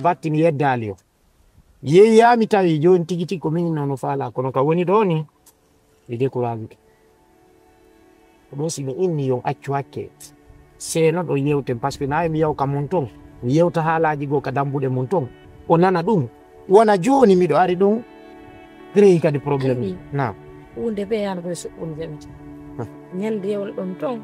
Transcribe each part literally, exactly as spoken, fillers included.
Batti mi yeddaali yo. Yeeyaami tawi jooni tigi tigi ko min noon o faalaa, kono ka woni ɗoo ni, mi découragé ke. Ko ɗum si mi inni yon accu hakke. Seeno ɗo yewten, parce que na mi yaw ka mon ton. Mi yewta haalaaji goo ka dambuɗe mon ton. O nana ɗum. Wona jooni miɗo ari ɗum. Créé kadi problème. Naam. Huunde be yana koye suɓɓude jami. Ñande yewle ɗon ton.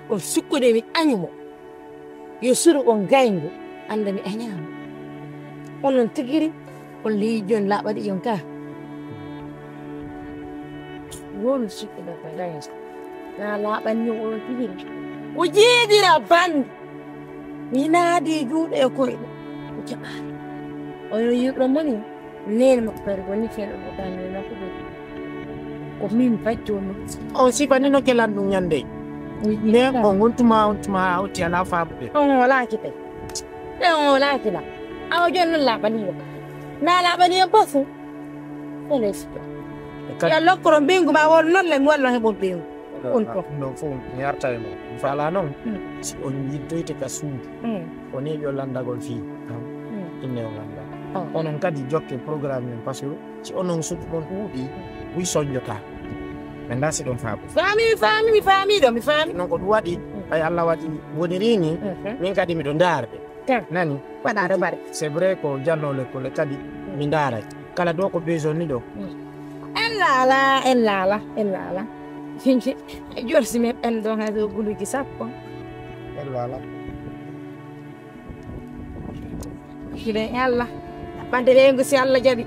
On sukkude mi añumo. Yo suru on gayngu. Annda mi añaama. Onon tigiri. Kono leydi joni laaɓaɗi ƴon ka. Won sikkuɗo ko ɗaya. Na laaɓanni o tigi. O jeedira bandu. Mi naadi juuɗe e koyɗe. O jaɓaani. O yo yiɗo moni. Nene makko kadi woni ken o ɗan ne makko ɓe. Ko min bajjo mo. On sifa ni no kelan ɗum ñande. Ne on on tuma on tuma ha otti ala faabude. On wala kite. Ne on wala kila. Awa joni non laaɓani. Na laaɓani en bofu. Ene sikka. Yo lokkoro ɓeyngu ma won noon le mi walla heɓon ɓeyngu. On ko. Ɗum ɗon fof mi yarta e mon. Mi faalaa noon. Si on yiddoyte ka suudu. Woni yo lanndagol fii. Inne o lannda. Onon kadi jokke programme men parce que si onon suudu mon ɗuuɗi, buy soñjotaa. Ɓe ndaa si ɗon faabu. Faami, mi faami, mi faami ɗo, mi faami. Noon ko ɗum waɗi, ɓay Allah waɗi wonirii ni, min kadi miɗo ndaarde. Nani? Waɗaare bari. C'est vrai ko jannoo lekkole kadi mi ndaaray. Kala ɗo ko besoin ni ɗo. Ella ala, ella ala, ella ala. Jorsi men ɓen ɗon hay ɗo guluji sappo. Ella ala. Hiɗen e Allah. Ɓande ɓeyngu si Allah jaɓi.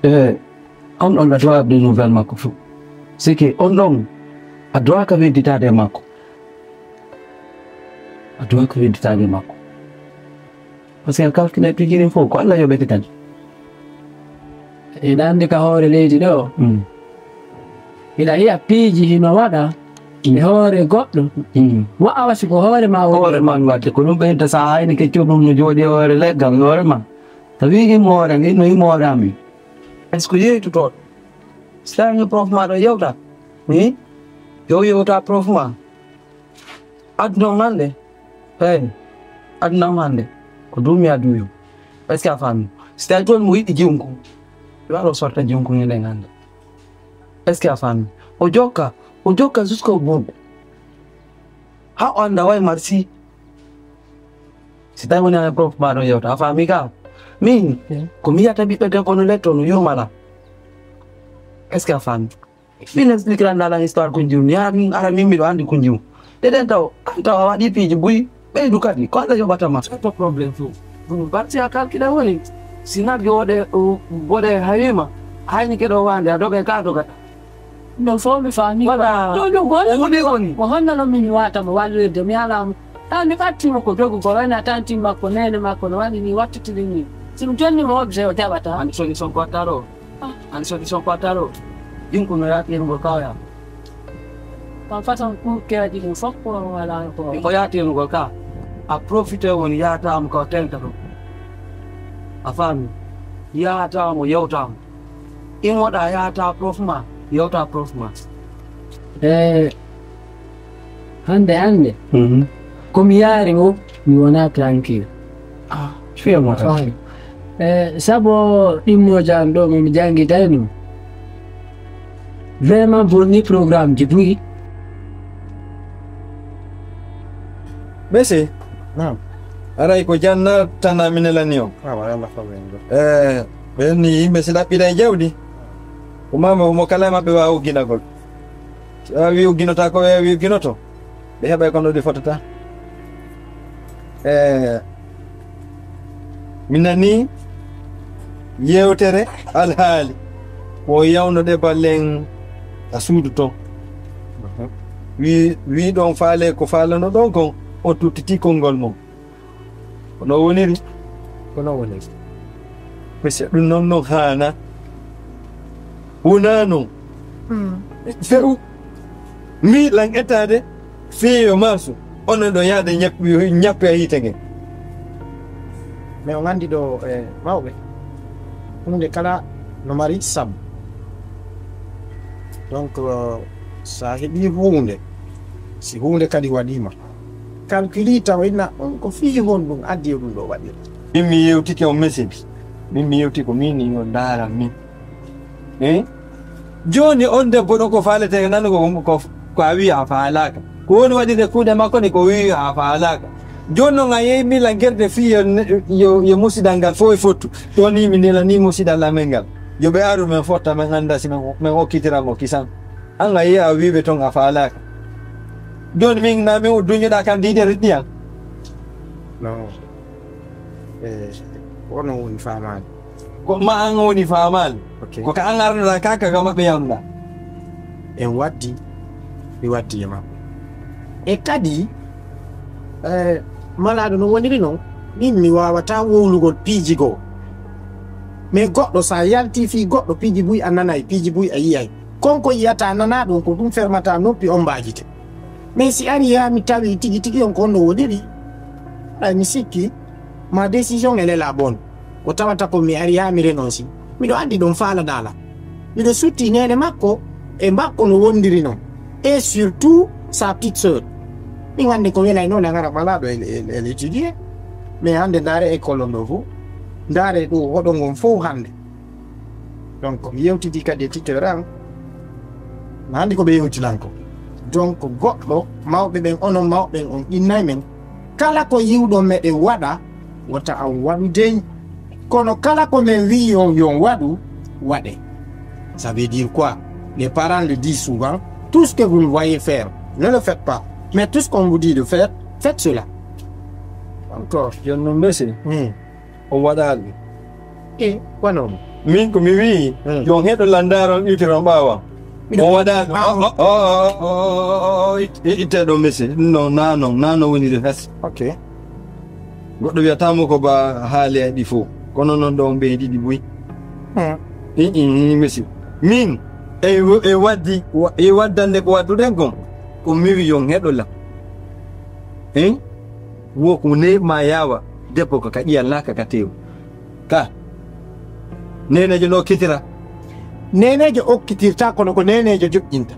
Eh, on ɗon a doit de nouvelle makko fof. C'est que on ɗon a doit ka wedditaade e makko. A doit ka wedditaade e makko. Parce que a calcule piiji ɗin fof ko Allah yoɓete kadi. Ina anndi ka hoore leydi ɗo. Ina yiya piiji hino waɗa e hoore goɗɗo. Wa'a wasi ko hoore ma woni. Hoore man waɗde ko ɗum ɓeyta sa hayni kecco ɗum no jooɗi e hoore leggal hoore ma. Tawi himo hoore ngi no himo hoore amin. Est-ce que yeytotooɗo? Si tawi prof ma ɗo yewta. Yo yewta prof ma. Aduna on hannde, hey, aduna on hannde, ko duumi a duuyo. Est-ce que a faami? Si tawi toon mo yiɗi jiwgu, yo aro sorta jiwgu ngen ɗen hannde. Est-ce que a faami? O jokka, o jokka jusqu'au bout. Ha o annda way marsi. Si tawi woni an e prof ma ɗon yewta, a faami ka? Min, ko mi yiyata ɓiɓɓe debbo no letto no yurmala. Est-ce que a faami? Min expliquer an lan histoire Kunjum. Ya min ara min miɗo andi Kunjum. Ɗeɗen taw, an taw a waɗi piiji buy, ɓeydu kadi, ko Allah yoɓata ma. C'est pas problème fof. Ɗum barti a kalkila woni, si nagge woɗe, woɗe hayima, hayni keɗo wande, a doga ka dogata. Ɗum fof mi faami. Voilà. Ɗum ɗum woni. O woni woni. Ko honno no min wata mo wallirde, mi alaa mo. Taw mi ɓattima ko dogu ko wayna tanti makko, nene makko, no waɗi ni wattitiri ni. Si mi jonni mo objet o jaɓata. An solution ko watta ɗo. An solution ko watta ɗo. Ɗin ko no yaaki en ko kawya. Ko façon pour que ɗin fof ko wala ko. Ko yaaki en ko ka. A profité woni yaata am ko tenta ɗo. A faami. Yaata mo yewta mo. In waɗa yaata prof ma, yewta prof ma. Eh, hannde, hannde, ko mi yaari o, mi wonaa tranquille. Ah, fiyamo tan. Eh, sabo ɗimmoojam ɗo mo mi janngitayno. Vraiment bonni programme ji buy. Monsieur, naam. Aray ko janna tan a minelani o. Awa, Allah fawe en ɗo. Eh, ɓen ni yimɓe si ɗaɓɓiɗa e jawdi. Ko mama mo kala e maɓɓe waawi ugginagol. Si a wi ugginotaako, ɓe wi ugginoto. Ɓe heɓay kono ɗi fotata. Eh, mi nani yewtere alhaali. Ko yawno ɗe ballen a suudu ton. Wi, wi ɗon faale ko faalano ɗon kon, o tuttiti konngol mon. Ko no woniri? Ko no woniri. Monsieur, ɗum noon no haana. Wonaa noon. Feru. Mi lan etaade feeyo maasu. Onon ɗo yaade ñappi, ñappi a yiite nge. Mais on anndi ɗo, eh, mawɓe. Huunde kala no mari sabu. Donc, eh, so a heɓii huunde, Si huunde kadi waɗiima, calcule tawa ina on ko fii honɗum addi e ɗum ɗo waɗi. Min mi yewtike on message. Min mi yewti ko min yo ndaaran min. Eh? Jooni on debbo ɗo ko faalete nan ko, ko, ko a wi'i a faalaaka. Ko woni waɗirde kuuɗe makko ni ko wi'i a faalaaka. Jooni noon a yehi Mila Gerde fii yo, yo, yo musidal ngal fof e fottu. Ɗo ni mi nela ni musidal amen ngal. Yo ɓe aru men fotta men annda si men, men okkitira mo kisan. An a yehi a wi'i ɓe toon a faalaaka. Jooni min na min duñuɗa kam diide riɗɗi an. Non. Eh, ko onon woni faamaani. Ko ma an woni faamaani. Ok. Ko ka an arnoɗa ka, ka, ka maɓɓe yawnuɗa. En waddi, mi waddi e maɓɓe. E kadi, eh, malaaɗo no woniri noon, min mi waawataa wowlugol piiji goo. Mais goɗɗo, so a yaltii fii goɗɗo piiji buy a nanay, piiji buy a yiyay. Kon ko yiyata nana ɗum, ko ɗum fermata noppi on mbaajite. Mais si ari haa mi tawi tigi tigi on ko on no woniri, ay mi sikki, ma décision elle est la bonne. Ko tawata ko mi ari haa mi renonsi. Miɗo anndi ɗon faalanaala. Miɗo sutti neene makko e makko no wondiri non. Et surtout sa petite sœur. Min anndi ko welay noon a ngara malaaɗo elle, elle, elle étudie. Mais hannde ndaare école on ɗo fof. Ndaare ɗo hoɗo ngon fof hannde. Donc, mi yewtidi kadi e tuteur an. No hannde ko ɓe yewtinan ko. Donc, goɗɗo, mawɓe ɓen, onon mawɓe ɓen, on innay men. Kala ko yiwɗon meɗen waɗa, wota on waɗu dey. Kono kala ko men wi'i on yo on waɗu, waɗe. Ça veut dire quoi? Les parents le disent souvent, tout ce que vous me voyez faire, ne le faites pas. Mais tout ce qu'on vous dit de faire, faites cela. Encore, yo no mbese. Hmm. On waɗaali ɗum. E, wano mo. Min ko mi wi'i, hmm, yo on heɗo landaare on iwtira on ɓaawa. Miɗo on waɗaali ɗum. Ah. O, o, o, o, o, o, it-, itte ɗo mesi. Non, na non, na non woniri fes. Ok. Goɗɗo wiyata mo ko ba haali e ɗi fof. Kono non ɗo on ɓeydi ɗi buy. Hmm. I, i, i, mesi. Min, e, e waddi, wa-, e waddande ko wadduɗen kon, ko mi wi'i yo on heɗo lan. Hein? Wo ko ne ma yaawa, debbo ko ka ƴiyal naa ka ka teewu. Ka, neeneejo no okkitira? Neeneejo okkitirta, kono ko neeneejo joƴƴinta.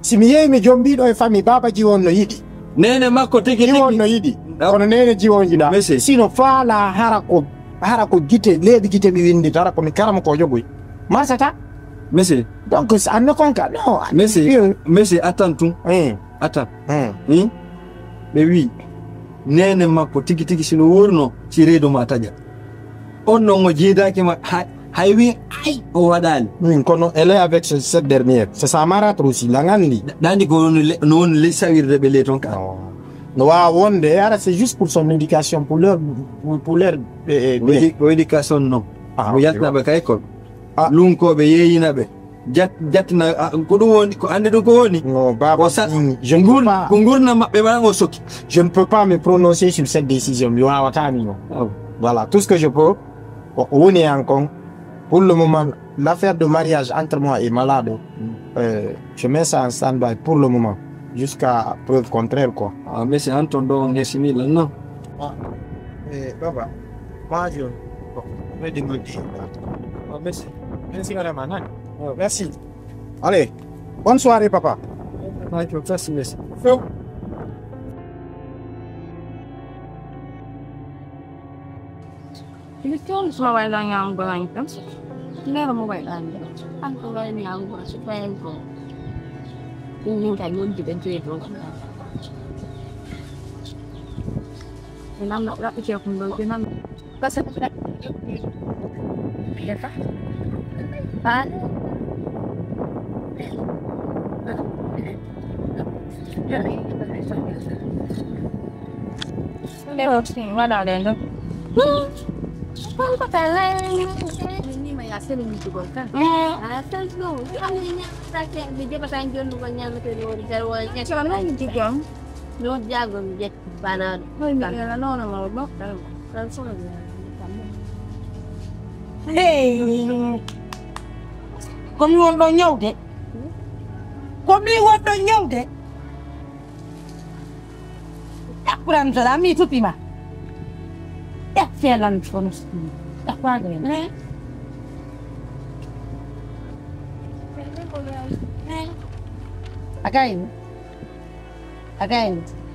Si mi yehi mi jombiiɗo e famille, baaba jiwo on no yiɗi. Neene makko tigi tigi. Jiwo on no yiɗi. Ah. Kono neene jiwo on yiɗa. Monsieur. Sino faala hara ko, hara ko gite, leeɓi gite mi winndita, hara ko mi karamokoojo boy. Marsata? Monsieur. Donc, anno kon ka, non. Monsieur, monsieur, attends tun. Eh. Attends. Hmm. Hmm? Ɓe wi'i, neene makko tigi tigi sino wuurno, si reedu ma taƴa. On non o jiidaaki ma, hay, hay wi'i, ay, o waɗaali. Min, kono elle est avec ce, cette dernière. C'est sa marâtre aussi, la ngandi. Ɗa-, ɗandi ko woni le-, no woni le sawirde ɓe le ton ka. Non. No waawa wonde, ara, c'est juste pour son éducation, pour leur, pour, pour leur, eh, eh, bien. Ko édi-, ko éducation non. Ah, ok. Mo yaltinaɓe ka école. Ah. Lunkooɓe yeeyinaɓe. Jat-, jattina, ah, ko ɗum woni, ko annde ɗum ko woni. Non, baba, ko sa-, mm, je ne peux pas. Ko ngurnam maɓɓe waɗan o soki. Je ne peux pas me prononcer sur cette décision. Mi waawataa mi non. Oh. Voilà, tout ce que je peux, ko, ko woni e an kon, pour le moment, l'affaire de mariage entre moi et Malaɗo, euh, je mets ça en stand-by pour le moment, jusqu'à preuve contraire, quoi. Ah, mais c'est Anton donc, on est similaire, non? Ah, eh, baba, moi, je, bon, je vais demander. Ah, merci. Merci vraiment, hein? Ah, merci. Allez, bonne soirée, papa. Thank you, merci, merci. Miɗo cooñi suma wayla ñaamugol an kam. Ndara mo wayla an kam. An ko wayla ñaamugol so fayen ko. Ɗum min kay wondude joyi ɗo. Ɓe namno raɓɓite ko ɗo, ɓe namno. Kasa ko raɓɓite. Defa. Faale. Waɗaɗen ɗo. Min ni ma ya selu mi jugol kan. Eh. A selu no. Kam ni nya ta ke mi jeba tan jonnu ko nya mi te no jar wa nya. So na mi jugol. No jago mi jet bana. Ko mi la no no mo bo. Kan so. Hey. Ko mi wonɗo ñawde. Ko mi wonɗo ñawde. Ƴakkuran tan, a mi tupi ma. Ƴakkelan kono. Ƴakkuran ɗo. Eh? A gayni. Akay.